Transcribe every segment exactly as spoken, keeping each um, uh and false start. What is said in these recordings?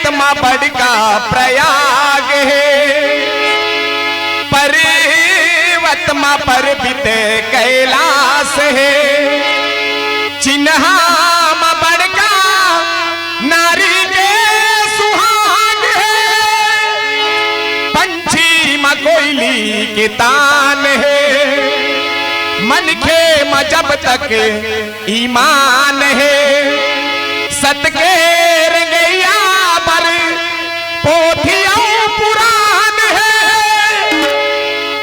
म बड़का प्रयाग हे, पर्वत म पर्वत कैलाश हे, चिन्हा म बड़का नारी के सुहाग हे, पंछी म कोयली के तान हे, मनखे म जब तक ईमान हे, सत के रंगइया बर पोथी अउ पुराण हे,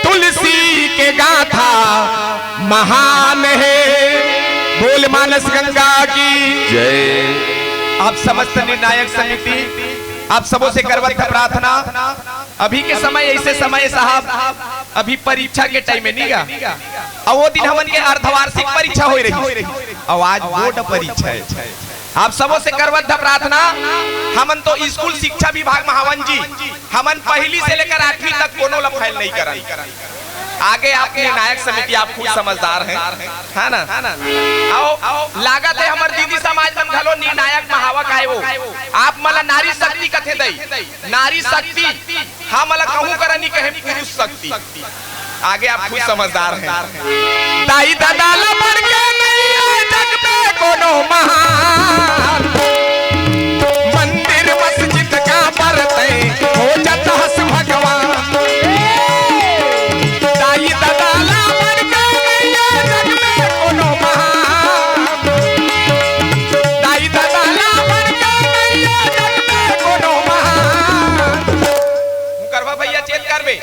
तुलसी के गाथा महान हे। बोल मानस गंगा की जय। आप समस्त निर्णायक समिति, आप सबों से करवत प्रार्थना, अभी के समय ऐसे समय साहब, अभी परीक्षा के टाइम में नहीं गा, अउ वो दिन हमन के अर्धवार्षिक परीक्षा होय रही, अउ आज बोर्ड परीक्षा हे। आप सबों से करवत धा प्रार्थना, हमन तो स्कूल शिक्षा विभाग म हवन जी, हमन पहली से लेकर आठवीं तक कोनो ला फेल नहीं करन। आगे आप निर्णायक समिति, आप खुद समझदार हैं, है ना? अउ लागत हे हमर दीदी समाज मन घलो निर्णायक म हवा काय वो। आप मन ला नारी शक्ति कथे दई, नारी शक्ति, हमन ला कहूँ करा नहीं कहे पुरुष शक्ति। आगे आप खुद समझदार हैं। दाई ददा ला बढ़ के नहीं हे जग में कोनो महान, मंदिर मस्जिद का परते हो जत हस भगवान। दाई ददा ला बढ़ के नहीं हे जग में कोनो महान, दाई ददा ला बढ़ के नहीं हे जग में कोनो महान। मुकरवा भैया चेत करबे।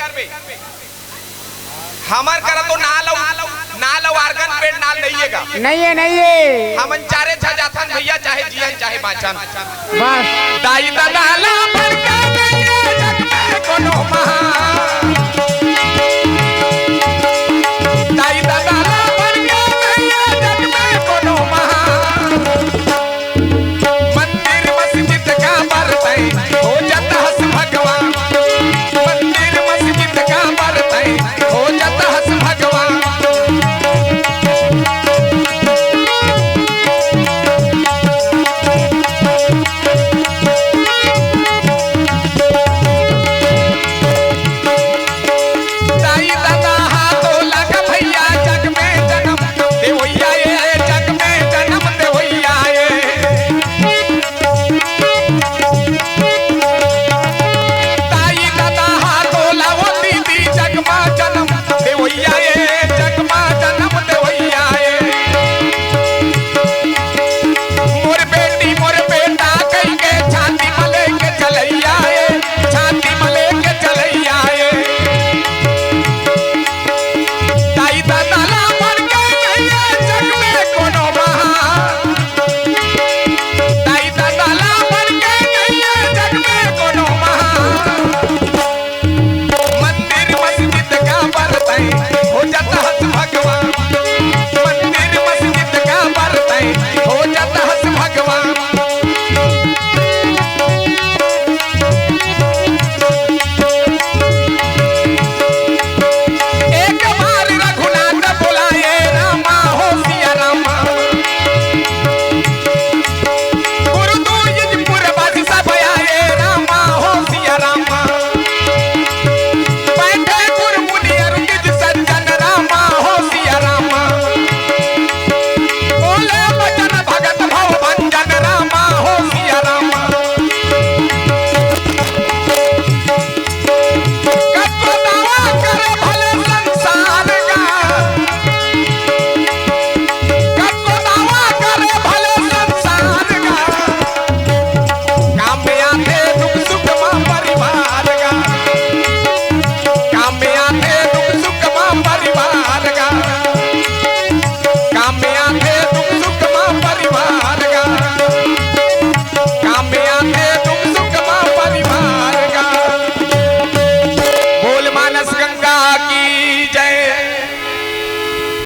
हमर करा तो नाल अउ, नाल अउ organ pad नाल नहीं हे गा। नहीं हे, नहीं हे। हमन चारे झा जाथन भैया, चाहे जियन चाहे बाँचन। बस। दाई ददा ला बढ़ के नहीं हे जग में कोनो महान।